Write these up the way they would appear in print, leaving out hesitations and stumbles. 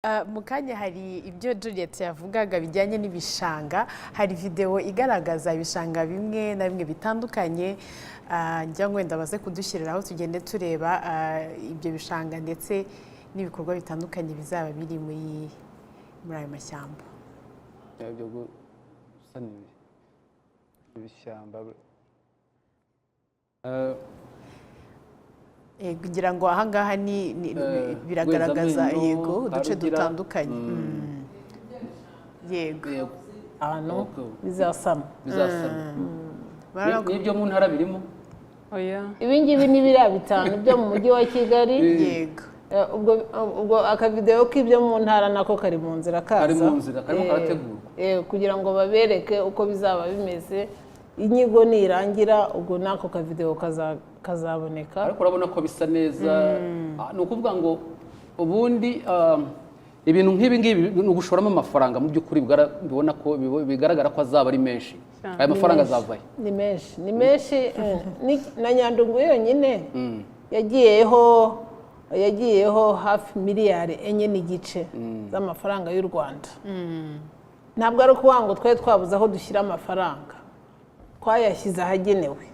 Mu kanya hari ibyo Juliet yavugaga bijyanye n'ibishanga. Hari videwo igaragaza ibishanga bimwe na bimwe bitandukanye. Ngira ngo wenda baze kudushyiriraho, tugende tureba ibyo bishanga ndetse n'ibikorwa bitandukanye bizaba biri muri ayo mashyamba. Byo gusana ibishyamba. Ngira ngo ahangaha ni biragaragaza Rwezamenyo, yego, uduce Karugira. dutandukanye. Yego. Yego. Ahantu bizasama. Bizasana. Barabona N'ibyo mu ntara birimo? Oya. Ibi ngibi ni biriya bitanu byo mu mujyi wa Kigali. Ubwo akavidewo k'ibyo mu ntara nako kari mu nzira kaza. Kari mu nzira, karimo karategurwa. Kugira ngo babereke uko bizaba bimeze. Inyigo nirangira, ubwo n'ako kavidewo kazaboneka. Ariko urabona ko bisa neza. Ni ukuvuga ngo ubundi ibintu nk'ibi ngibi ni ugushoramo amafaranga mu by'ukuri, bibona ko bigaragara ko azaba ari menshi. Aya mafaranga azavahe? Ni menshi, ni menshi. Na Nyandungu yonyine yagiyeho hafi miliyari 4.5 z'amafaranga y'u Rwanda. Ntabwo ari ukuvuga ngo twari twabuze aho dushyira amafaranga, twayashyize ahagenewe.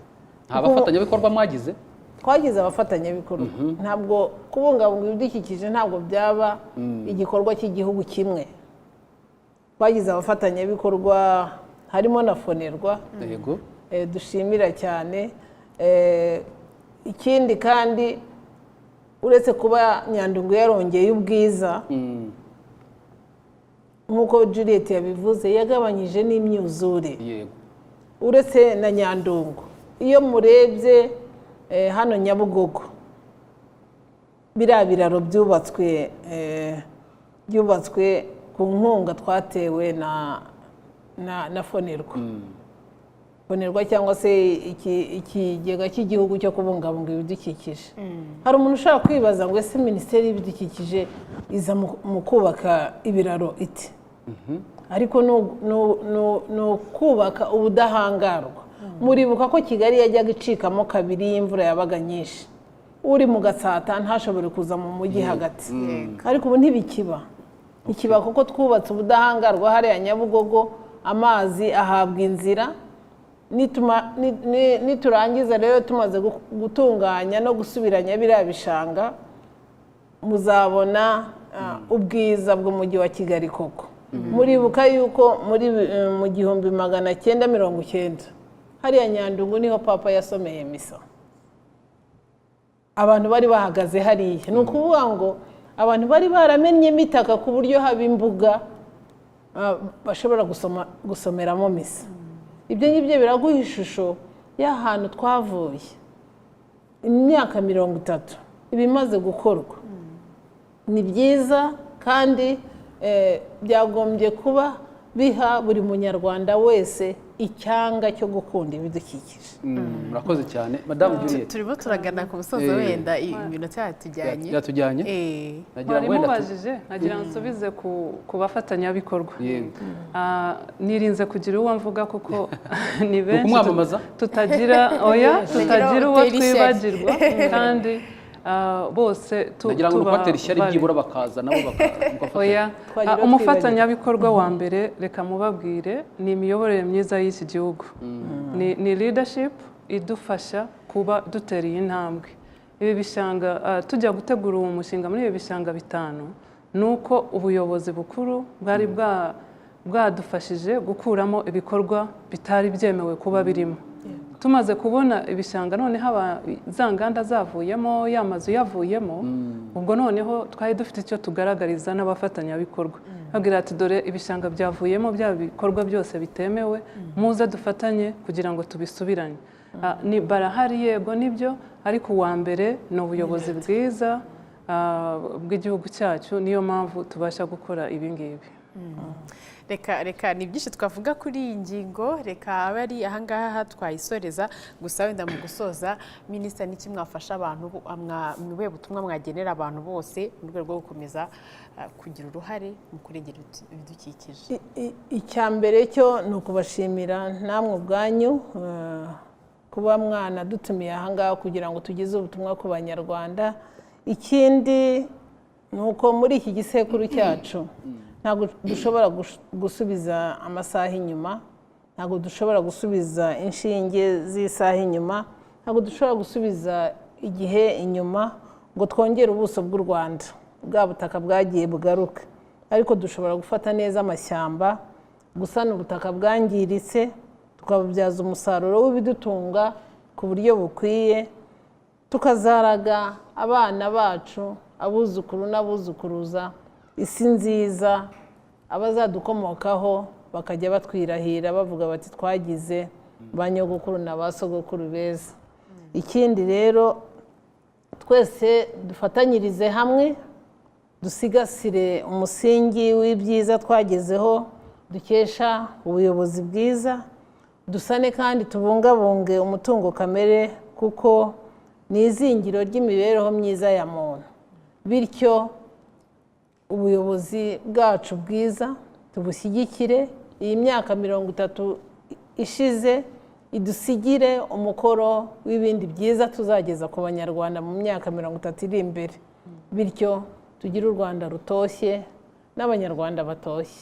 Nta bafatanyabikorwa mwagize? Twagize abafatanyabikorwa. Ntabwo kubungabunga ibidukikije ntabwo byaba igikorwa cy'igihugu kimwe. Twagize abafatanyabikorwa, harimo na FONERWA, dushimira cyane. Ikindi kandi, uretse kuba Nyandungu yarongeye ubwiza, nk'uko Juliet yabivuze, yagabanyije n'imyuzure. Uretse na Nyandungu, iyo murebye hano Nyabugogo, biriya biraro byubatswe ku nkunga twatewe na FONERWA, FONERWA cyangwa se ikigega cy'igihugu cyo kubungabunga ibidukikije. Hari umuntu ushobora kwibaza ngo: "Ese Minisiteri y'Ibidukikije iza mu kubaka ibiraro ite?" Ariko ni ukubaka ubudahangarwa. Muribuka ko Kigali yajyaga icikamo kabiri iyo imvura yabaga nyinshi, uri mu Gatsata ntashobore kuza mu mujyi hagati. Ariko ubu ntibikiba, ntikiba kuko twubatse ubudahangarwa hariya Nyabugogo, amazi ahabwa inzira. Niturangiza rero, tumaze gutunganya no gusubiranya biriya bishanga, muzabona ubwiza bw'umujyi wa Kigali koko. Muribuka yuko muri mu 1990 hariya Nyandungu niho Papa yasomeye misa, abantu bari bahagaze hariya. Ni ukuvuga ngo abantu bari baramennyemo itaka ku buryo haba imbuga bashobora gusomeramo misa. Ibyo ngibyo biraguha ishusho y'ahantu twavuye imyaka 30. Ibimaze gukorwa ni byiza kandi byagombye kuba biha buri Munyarwanda wese icyanga cyo gukunda ibidukikije. Murakoze cyane, Madamu Juliet. Turimo turagana ku musozo. Wenda iminota yatujyanye. Yatujyanye. Nagira Mwari ngo wenda mubajije, nagira ngo nsubize ku bafatanyabikorwa. Yego. Nirinze kugira uwo mvuga kuko ni benshi. Ukumwamamaza? Tutagira, oya, tutagira uwo Utera ishyari. twibagirwa kandi bose Nagira ngo tuba nukubatera ishyari, byibura bakaza nabo mugafatanya. Oya. Twagira Umufatanyabikorwa wa mbere, reka mubabwire, ni imiyoborere myiza y'iki gihugu, ni leadership idufasha kuba dutera iyi ntambwe. Ibi bishanga, tujya gutegura uwo mushinga muri ibi bishanga bitanu, ni uko ubuyobozi bukuru bwari bwadufashije gukuramo ibikorwa bitari byemewe kuba birimo. Tumaze kubona ibishanga noneho za nganda zavuyemo, ya mazu yavuyemo, ubwo noneho twari dufite icyo tugaragariza n'abafatanyabikorwa, babwira ati: "Dore ibishanga byavuyemo bya bikorwa byose bitemewe, muze dufatanye kugira ngo tubisubiranye." Ni barahari, yego nibyo, ariko uwa mbere ni ubuyobozi bwiza bw'igihugu cyacu. Niyo mpamvu tubasha gukora ibi ngibi. Reka ni byinshi twavuga kuri iyi ngingo, reka abe ari ahangaha twayisoreza. Gusa wenda mu gusoza, Minisita, n'iki mwafasha abantu ni ubuhe butumwa mwagenera abantu bose mu rwego rwo gukomeza kugira uruhare mu kurengera ibidukikije? Icya mbere cyo ni ukubashimira namwe ubwanyu kuba mwanadutumiye ahangaha kugira ngo tugeze ubutumwa ku Banyarwanda. Ikindi Ni uko muri iki gisekuru cyacu ntabwo dushobora gusubiza amasaha inyuma, ntabwo dushobora gusubiza inshinge z'isaha inyuma, ntabwo dushobora gusubiza igihe inyuma ngo twongere ubuso bw'u Rwanda, bwa butaka bwagiye bugaruka. Ariko dushobora gufata neza amashyamba, gusana ubutaka bwangiritse, tukabubyaza umusaruro w'ibidutunga ku buryo bukwiye, tukazaraga abana bacu, abuzukuru n'abuzukuruza, isi nziza, abazadukomokaho bakajya batwirahira bavuga bati twagize ba nyogokuru na ba sogokuru beza. Ikindi rero, twese dufatanyirize hamwe dusigasire umusingi w'ibyiza twagezeho dukesha ubuyobozi bwiza, dusane kandi tubungabunge umutungo kamere kuko ni izingiro ry'imibereho myiza ya muntu. Bityo ubuyobozi bwacu bwiza tubushyigikire. Iyi myaka 30 ishize idusigire umukoro w'ibindi byiza tuzageza ku Banyarwanda mu myaka 30 iri imbere, bityo tugire u Rwanda rutoshye n'Abanyarwanda batoshye.